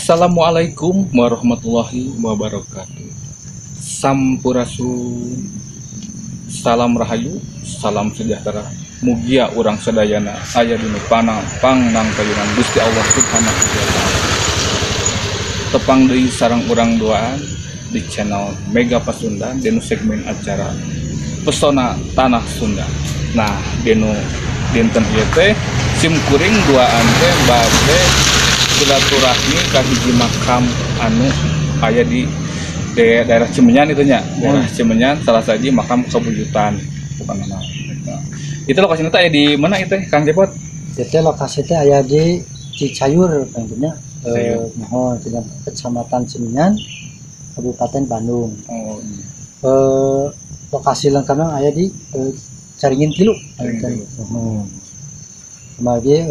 Assalamualaikum warahmatullahi wabarakatuh. Sampurasun. Salam rahayu, salam sejahtera. Mugia urang sadayana aya dinu panang pangnangkayunan Gusti Allah Subhanahu wa taala. Tepang deui sareng urang duaan di channel Mega Pasundan dinu segmen acara Pesona Tanah Sunda. Nah, dinu dinten ieu teh sim kuring duaan teh bade silaturahmi ka hiji makam anu aya di daerah Cimenyan itu nya, daerah Cimenyan salah sahiji makam kabuyutan bukan nama. Itu lokasinya teh aya di mana itu Kang Cepot? Itu lokasi teh aya di Cicayur panggilnya, mohon di Kecamatan Cimenyan, Kabupaten Bandung. Oh. Lokasi lengkapnya aya di Caringin Tilu. Kemari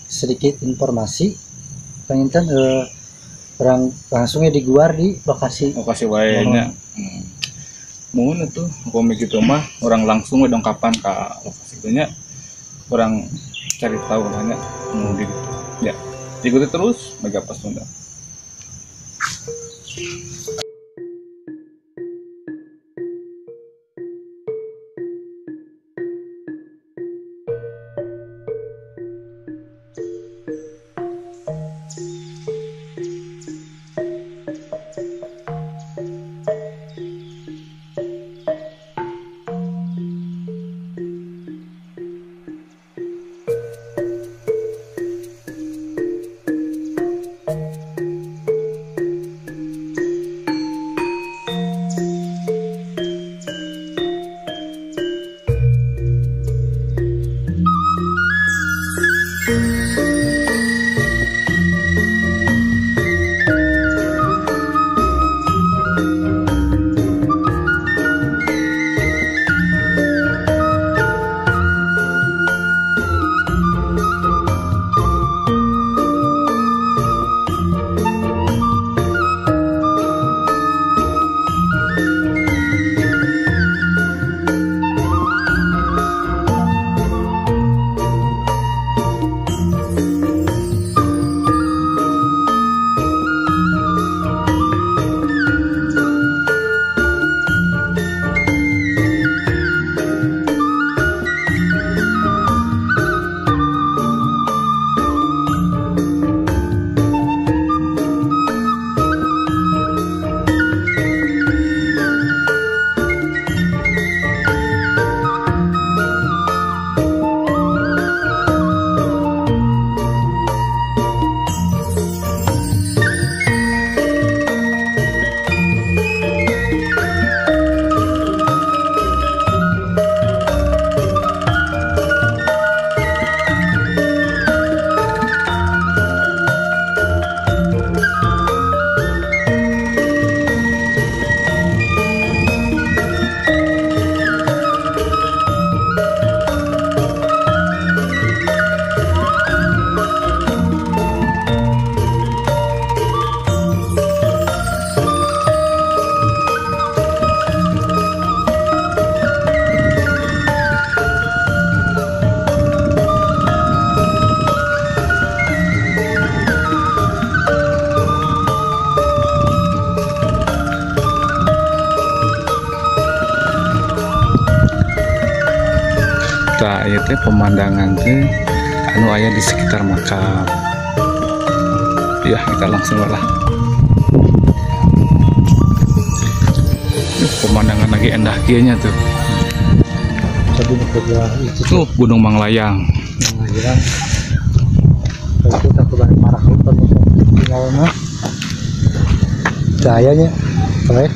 sedikit informasi panginten orang langsungnya diguar di lokasi wae nya. Mun itu upami kitu mah orang langsung we dongkapan ka lokasi teh nya, orang cari tahu nya nu di ditu. Ya, ikuti terus Mega Pasunda. Tah ieu teh pemandangan teh anu aya di sekitar makam. Ya, kita langsung lah. Pemandangan lagi endah kieu nya tuh. Tuh Gunung Manglayang. Manglayang. Itu tak kurang marah tinggalna. Cahayanya trek.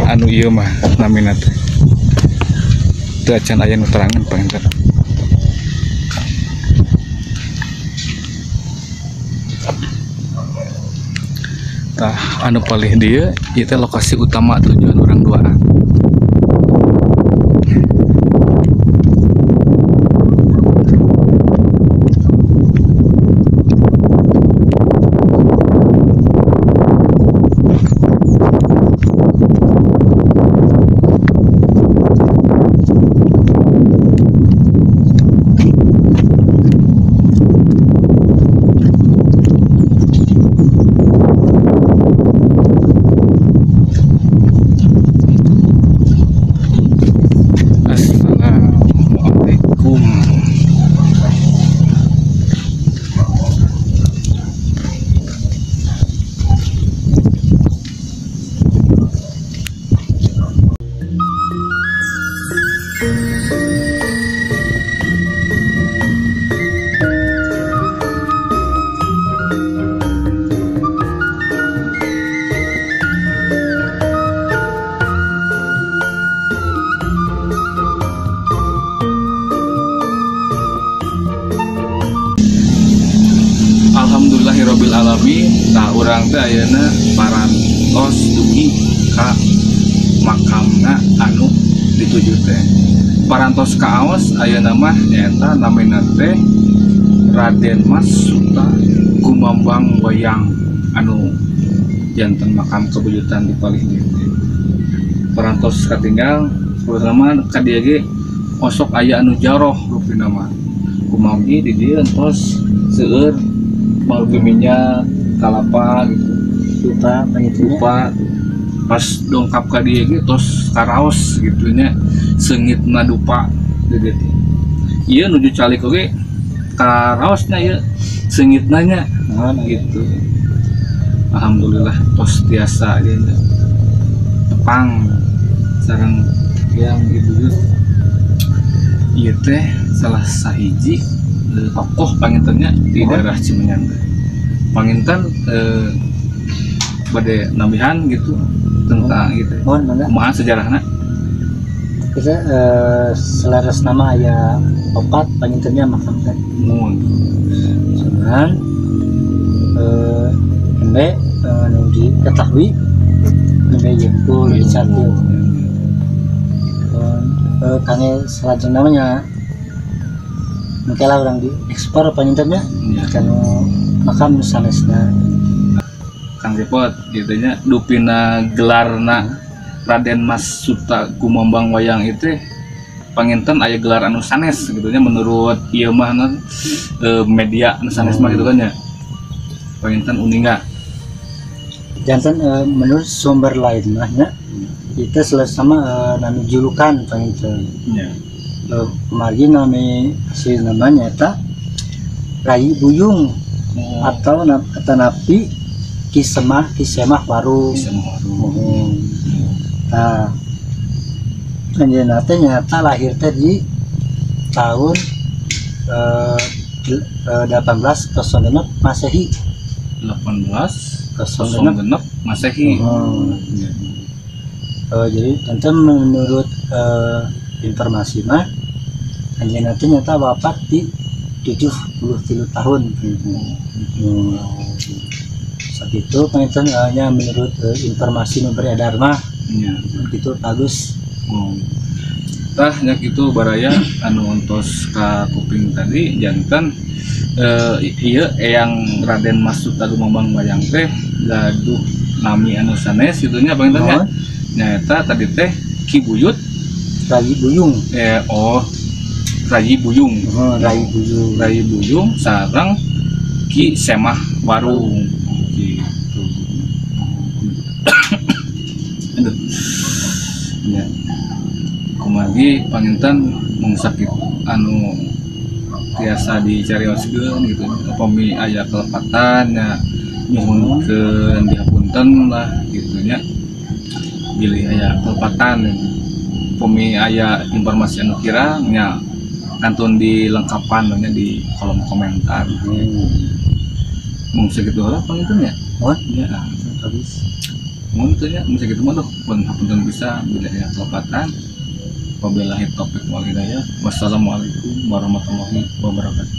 Anu ieu mah namina teh teu acan aya nu terangan panginten. Tah anu palih dieu ieu teh lokasi utama tujuan urang duaan. Nah, urang teh ayeuna parantos dugi ka makamna anu dituju teh. Parantos kaaos ayeuna mah nyaeta namina teh Raden Mas Suta Gumambang Wayang anu janten makam kebuyutan di palih dieu teh. Parantos katinggal sebetulna mah ka dieu ge osok aya anu jaroh rupina mah. Kumargi di dieu entos seueur marupi minyak kalapa gitu. Lupa panginten nya. Lupa pas dongkap ka dieu ge tos karaos gitu nya seungitna dupa di dieu teh. Ieu nuju calik oge karaosna ieu seungitna nya Muhun gitu. Alhamdulillah tos tiasa ieu nya. Tepang sareng yang ibu ieu teh salah sahiji tokoh pangintennya di Muhun. daerah Cimenyan teh. Panginten bade nambihan gitu tentang gitu. Muhun mangga. Kumaha sejarahna? Kita selaras nama aya opat pangintennya makam teh. Muhun. Cuman embe nu diketahui embe jempol dicatat. Kangge salajengna mah nya engke lah urang diekspor pangintennya Iya. kanu makam sanesna. Kang Repot gitu nya dupina gelarna Raden Mas Suta Gumambang Wayang itu panginten aya gelar anu sanes gitu nya menurut ieu mah media anu sanes mah gitu kan nya. Panginten uninga. Janten menurut sumber lain mah nya itu selesai sama nami julukan panginten. Nya. Kumargi nami asli namanya eta Rai Buyung atau atanapi Ki Semah, Ki Semah Warung. Ki Semah Warung. Muhun. Nah, anjeunna teh nyata lahir teh di tahun 1806 Masehi. 1806 Masehi. Muhun. Jadi tentu menurut informasi mah anjeunna teh nyata wafat di 73 tahun. Sakitu panginten nya menurut informasi nu beredar mah Nya. gitu bagus. Tah nya kitu baraya anu entos ka kuping tadi janten ieu eyang Raden Mas Suta Gumambang Wayang teh gaduh nami anu sanes kitu nya panginten nya. Nyaeta tadi teh Ki Buyut Rai Buyung. Oh Rai Buyung. Oh, Rai Buyung. Rai Buyung sareng Ki Semah Warung gitu. Aduh. Ya. Kumargi panginten mung sakit anu tiasa dicarioskeun gitu. Upami aya kelepatan nya nyuhunkeun dihapunten lah gitu nya. Bilih aya kelepatan upami aya informasi anu kirang nya kantun dilengkapan nya di kolom komentar. Mung sakitu heula panginten nya. Muhun. Ya, bagus. Mun teh nya mun sakitu mah duh pun hapunten bisa bilih aya kelepatan. Wabillahi taufik wal hidayah. Wassalamualaikum warahmatullahi wabarakatuh.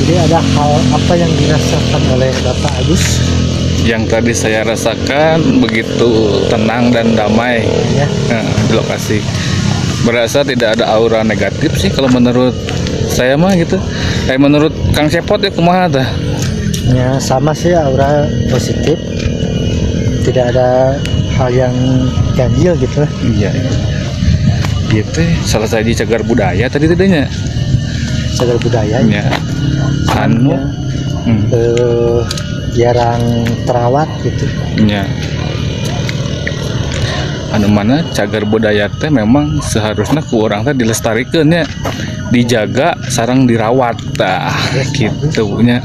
Jadi ada hal apa yang dirasakan oleh Bapak Agus? Yang tadi saya rasakan begitu tenang dan damai ya. Nah, di lokasi. Berasa tidak ada aura negatif sih kalau menurut saya mah gitu. Kayak menurut Kang Cepot ya kumaha tah? Ya sama sih, aura positif. Tidak ada hal yang ganjil gitu lah. Iya. Gitu. Salah satu cagar budaya tadi tidaknya. Cagar budaya. Ya. Anu jarang terawat gitu. Iya. Anu mana cagar budaya teh memang seharusnya ku urang teh dilestarikan ya, dijaga sareng dirawat tah gitu nya.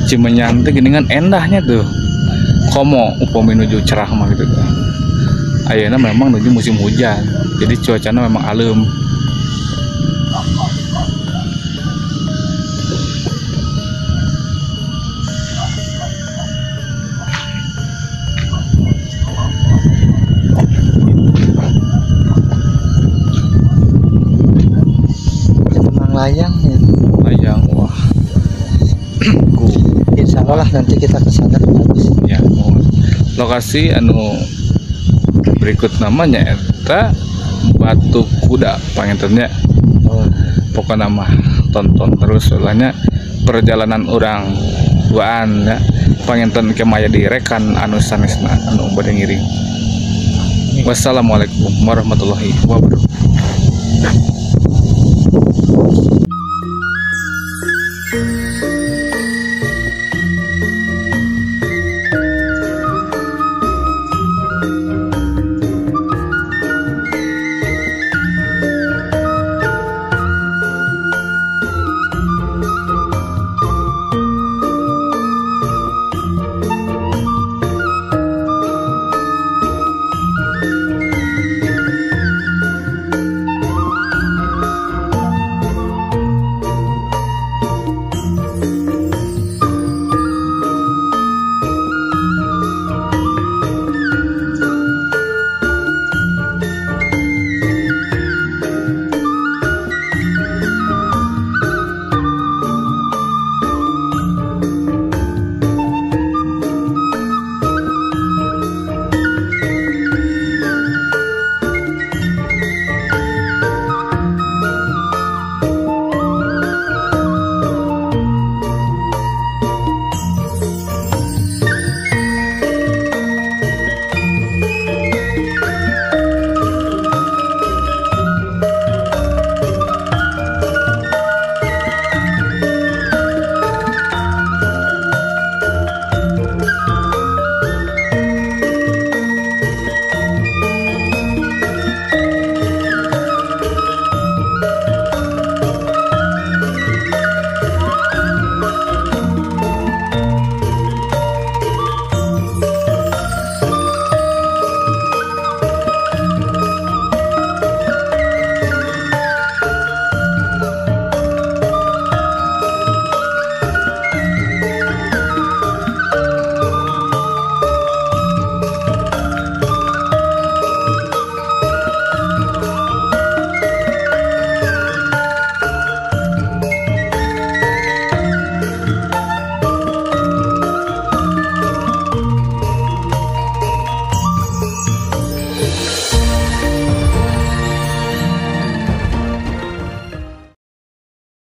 Cimenyan teh geuningan endahnya tuh. Komo upami nuju cerah mah gitu tuh. Ayeuna memang nuju musim hujan, jadi cuacana memang alem. Layang ya. Layang, wah. Insya Allah lah nanti kita ke sana bagus. Ya, oh. Lokasi anu berikut namanya eta Batu Kuda pangintennya. Oh. Pokoknya mah tonton terus soalnya perjalanan orang duaan ya. Panginten ke maya direkan anu sanesna anu bade ngiring. Wassalamualaikum warahmatullahi wabarakatuh.